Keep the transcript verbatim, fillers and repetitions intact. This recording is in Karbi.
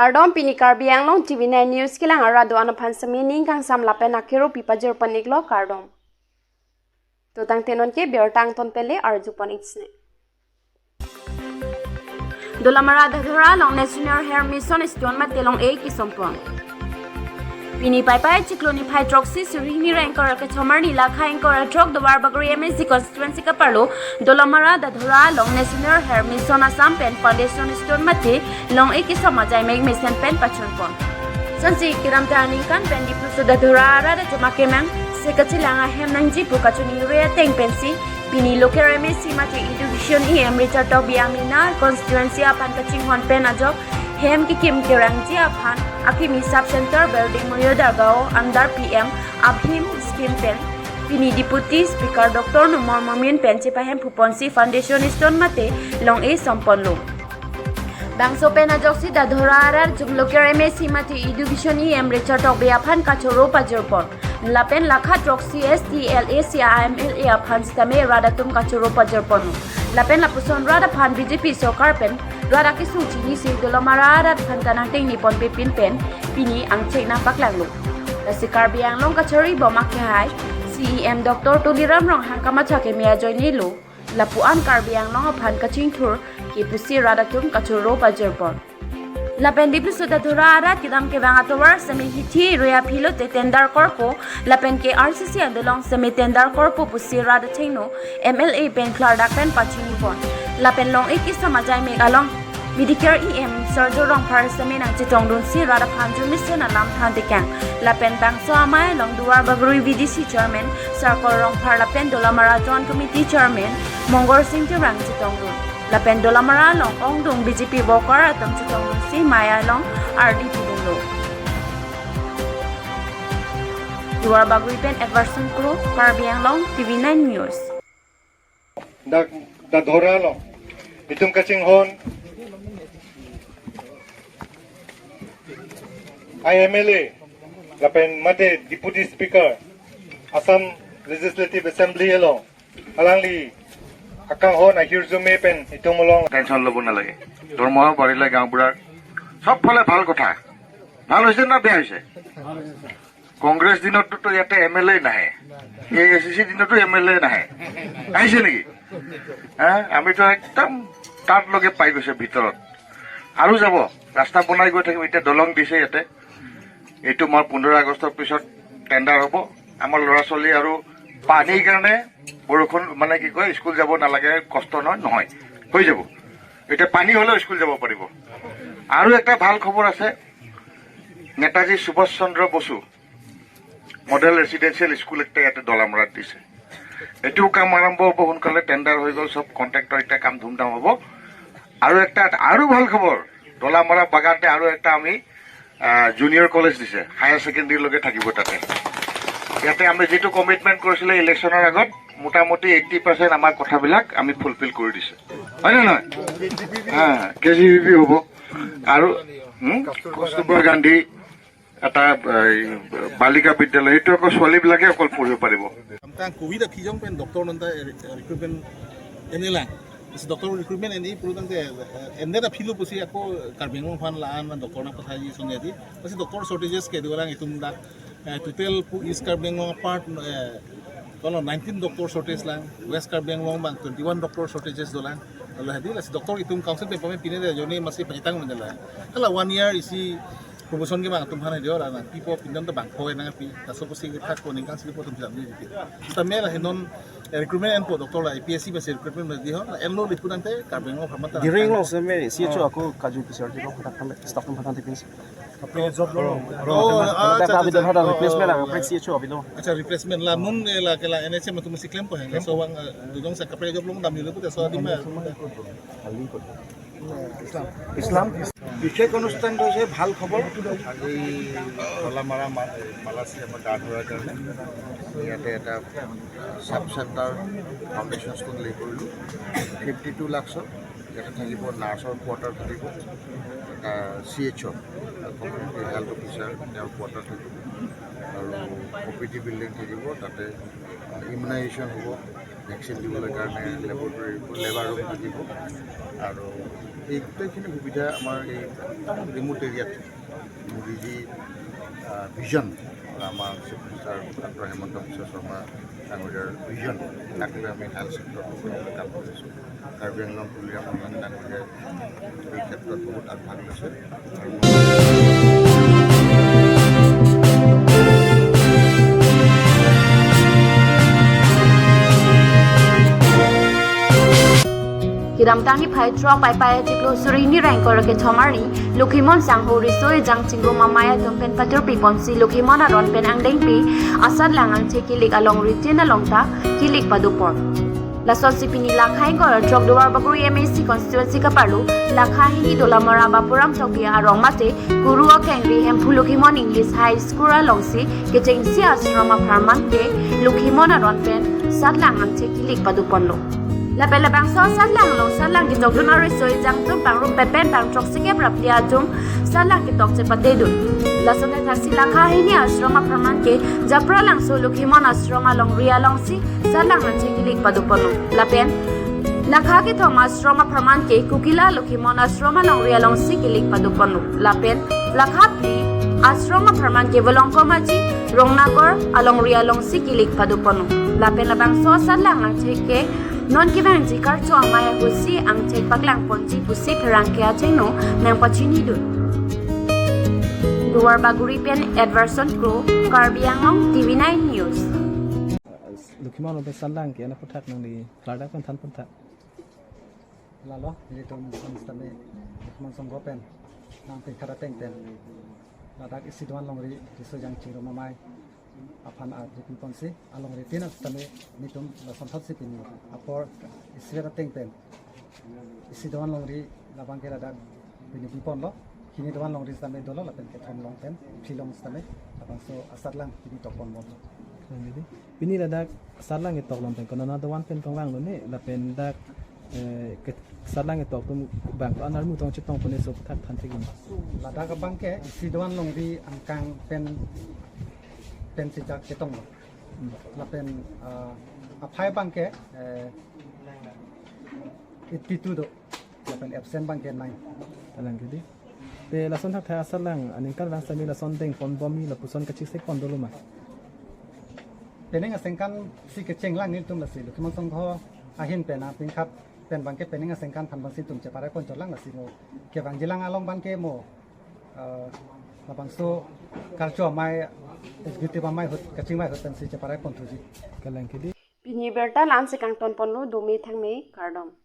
Kardom, pini Karbi Anglong T V nine News kelang arat do-an aphan semi ning kangsam lapen akero pipajir pon-iklo, kardom. To tangte non ke birta angton pen le arju pon-ik sene. Dolamara Dadhora along National Hair Mission Stone mate long-e kesam pon. Pini Paipai chiklo niphai throksi Suri hini ra ingkoi ra kethom arni lakha ingkoi ra throk Duarbagori M A C constituency kaparlo Dolamara Dadhora along National Hair Mission Assam pen foundation stone mate long-e kesam ajai mek mesen pen pachun pon. Sonsi kedamtang aningkan pen Dipluso Dadhora arat atum akemang se kachelang ahem nangji pu kachoningri ateng pensi pini local M A C mate Education E M Richard Tokbi amena constituency aphan kachinghon pen ajok hem kekim kerangji aphan akimi sub center building Moyo Dargao under P M Abhim scheme pen pini Deputy Speaker Doctor Numal Momin pen chepahemphu ponsi foundation stone mate long-e sam ponlo. Bangso pen ajoksi Dadhora arat atum local M A C mate Education E M Richard Tokbi aphan kachoro pajir pon. Lapen lakha throksi S T L A C M L A aphan sitame rat atum kachoro pajir pon. Lapen lapuson rat aphan B J P sorkar pen rat akesung chinisi Dolamara arat aphan kanang tengni ponpe pin pen pini angchek nangpaklanglo. Lasi Karbi Anglong kachari bom akehai C E M Doctor Tuliram Ronghang kamatha keme ajoinelo lapu-an Karbi Anglong aphan kachingthur ke pusi rat atum kachoro pajir pon. Lapen Dipluso Dadhora arat kedam kevang atovar semi hithi roya philo te tender korpo lapen K R C C andolong semi tender korpo pusi rat achengno M L A pen klardak pen pachini pon. Lapen long-e kesam ajai mek along Medicare E M Sarjo Rongphar semi nangchetongdunsi rat aphan jumisen alam than tekang. Lapen bangso amei along Duarbagori V D C Chairman Sarkol Rongphar lapen Dolamara Joint Committee Chairman Mongol Sing Terang chetongdun. Lapen Dolamara along ongdung B J P worker atum chetongdunsi mei along ardi pidunlo. Duarbagori pen Everson Kro, Karbi Anglong, T V nine News. Dak Dadhora along itum kachinghon I M L A lapen mate Deputy Speaker Assam Legislative Assembly along alangli akanghon ahirjume pen itum along tension lobo nalage. দৰমহা বাঢ়িলে গাঁওবুঢ়াৰ চব ফালে ভাল কথা। ভাল হৈছে না বেয়া হৈছে? কংগ্ৰেছ দিনততো ইয়াতে এম এল এ নাহে, এ আই চি চি দিনতো এম এল এ নাহে, আহিছে নেকি? হা, আমিতো একদম তাত লগে পাই গৈছে ভিতৰত। আৰু যাব, ৰাস্তা বনাই গৈ থাকিম। এতিয়া দলং দিছে ইয়াতে, এইটো মই পোন্ধৰ আগষ্টৰ পিছত টেণ্ডাৰ হ'ব। আমাৰ ল'ৰা ছোৱালী আৰু পানীৰ কাৰণে বৰষুণ, মানে কি কয়, স্কুল যাব নালাগে, কষ্ট নহয়, নহয়, হৈ যাব। এতিয়া পানী হ'লেও স্কুল যাব পাৰিব। আৰু এটা ভাল খবৰ আছে, নেতাজী সুভাষ চন্দ্ৰ বসু মডেল ৰেচিডেঞ্চিয়েল স্কুল একটা ইয়াতে দলামৰাত দিছে। এইটো কাম আৰম্ভ হ'ব সোনকালে, টেণ্ডাৰ হৈ গ'ল, চব কণ্ট্ৰেক্টৰ, এতিয়া কাম ধুমধাম হ'ব। আৰু একটা, আৰু ভাল খবৰ, দলামৰা বাগানতে আৰু একটা আমি জুনিয়ৰ কলেজ দিছে, হায়াৰ ছেকেণ্ডেৰীলৈকে থাকিব তাতে। ইয়াতে আমি যিটো কমিটমেণ্ট কৰিছিলে ইলেকশ্যনৰ আগত, মোটামুটি এইটি পাৰ্চেণ্ট আমাৰ কথাবিলাক আমি ফুলফিল কৰি দিছে, হয় নে নহয়? হা, কে জি বি পি হ'ব। আৰু হুম? কস্তুৰবা গান্ধী এটা, এই, বালিকা বিদ্যালয়, এইটো আকৌ ছোৱালীবিলাকে অকল পঢ়িব পাৰিব। Tang covid akhijong pen doctor nonta recruitment enelang. Si doctor recruitment eni puru tangte, eh, ende ta philo pusi ako Karbi Anglong aphan la-an doctor nangpathai ji sonjadi. Pasi doctor shortages kedo lang itum dak, eh, total pu East Karbi Anglong apart, eh, kalau nineteen doctor shortage lang, West Karbi Anglong bang twenty-one doctor shortages dolang. Kalau hadi lasi doctor itum council pen pame pine de joni masi pangitang menela. Kalau one year isi promotion ke bang atum han hadi ora na pipo pindam to bang poi nangpi. Laso pusi ke thak ko ningkan si po tum jam ni. Sitame lahennon, eh, recruitment enpo doctor la A P S C basi recruitment di ho. Enlo lipu nangte Karbi Anglong pharma ta. Diring lo seme si cho ako kaju kisar di ko khatak kami staff tum patan tipis. Kaprek job lo. Oh, ah, acha, acha, acha. Replacement lang, kaprek C H O abilo. Acha, replacement la non, eh, la ke la N H M atum si klem po hai. So bang, eh, dudong sa kaprek job lo dam yulu puta so di ma. Islam. বিশেষ অনুষ্ঠানটো হৈছে ভাল খবৰ। আজি দলামৰা মা-, মালাচী আমাৰ গা ধোৱাৰ কাৰণে ইয়াতে এটা ছাব চেণ্টাৰ ফাউণ্ডেশ্যন ষ্ট'ন লে কৰিলোঁ। ফিফটি টু লাখছৰ ইয়াতে থাকিব, নাৰ্ছৰ কোৱাৰ্টাৰ থাকিব, এটা C H O', community health officer, তেওঁৰ কোৱাৰ্টাৰ থাকিব আৰু অ' পি ডি বিল্ডিং থাকিব। তাতে ইমিউনাইজেশ্যন হ'ব, ভেকচিন দিবলৈ কাৰণে লেবৰেটৰী, লেবাৰ ৰুম থাকিব আৰু এই গোটেইখিনি সুবিধা আমাৰ এই একদম ৰিমট এৰিয়াত মোদীজী ভিজন, আমাৰ চিফ মিনিষ্টাৰ ডক্টৰ হিমন্ত বিশ্ব শৰ্মা ডাঙৰীয়াৰ ভিজন, তাক লৈ আমি হেল্থ ছেক্টৰত কাম কৰিছোঁ। কাৰ্বি আংলং তুলিৰাম ৰংহাং ডাঙৰীয়াই এই ক্ষেত্ৰত বহুত আগভাগ লৈছে। Kedamtang niphai throk Paipai achiklo suri hini ra ingkoi ra kethom arni Lokhimon sangho riso ejang chingrum amei atum pen patur piponsi Lokhimon aron pen angdengpi asatlang angthek kilik alongri tin along ta kilik padopon. Lasonsi pini lakha ingkoi ra throk Duarbagori M A C constituency kaparlo lakha hini Dolamara Bapuram Tokbi arong mate Kuru akengri Hemphu Lokhimon English High School alongsi kechengsi ashram apharman ke Lokhimon aron pen satlang angthek kilik padoponlo. Lapen labangso satlang along satlang ketokdun ariso ejang atum pangrum pepen pangthroksi kep ra phli atum satlang ketok chepatedun. Lason thakthaksi lakha hini ashram apharman ke Japralangso Lokhimon ashram alongri alongsi satlang angthek kilik padoponlo. Lapen lakha kethom ashram apharman ke Kukila Lokhimon ashram alongri alongsi kilik padoponlo. Lapen lakha phli ashram apharman ke Volongkom Aji Rongnagor alongri alongsi kilik padoponlo. Lapen labangso satlang angthek ke non kevangji karcho amei ahutsi angthek paklangponji pusi pherangke achengno nangpachinidun. Duarbagori pen Edwardson Kro, Karbi Anglong T V nine News. Lokhimon pen satlang ke ana puthak nangli klardak pen than puthak. Lalo, nelitum konstan Lokhimon sangho pen nangpikhat ateng pen ladak isi doan longri riso ejang chingrum amei aphan ardi piponsi alongri tin asitame nelitum lason thotsi pini apor isi ra ateng pen isi doan longri labang ke ladak pini piponlo, hini doan longri sitame dolo lapen kethom along pen phli along sitame labangso asatlang pini tokponbomlo. Pini ladak satlang ketok along pen konat doan pen kangvanglo ne lapen dak eh, ke satlang ketok atum bang to anermu tong chetongpon eso thak than thekin. Ladak abang ke isi doan longri angkang pen pen sijak chetonglo. Hmm. Lapen ah, aphai abang ke eh, eighty two do. Lapen absent abang ke nine. Kalang kedi. Te lason thakthak asatlang aningkan vang sitame lason dengponbomji lapuson kachesik pon dolo ma? Penang asengkan si kechenglang nelitum lasi Lokhimon sangho ahin pen apingkhat pen abang ke penang asengkan aphan abang si nelitum cheparai ponchotlang lasi mo kevangjilang along abang ke mo eh, labangso karcho amei executive amei ahut kachingvai ahut pensi cheparai ponthuji. Kalang kedi. Pini birta la-ansi kangtonponlo, dome thangme, kardom.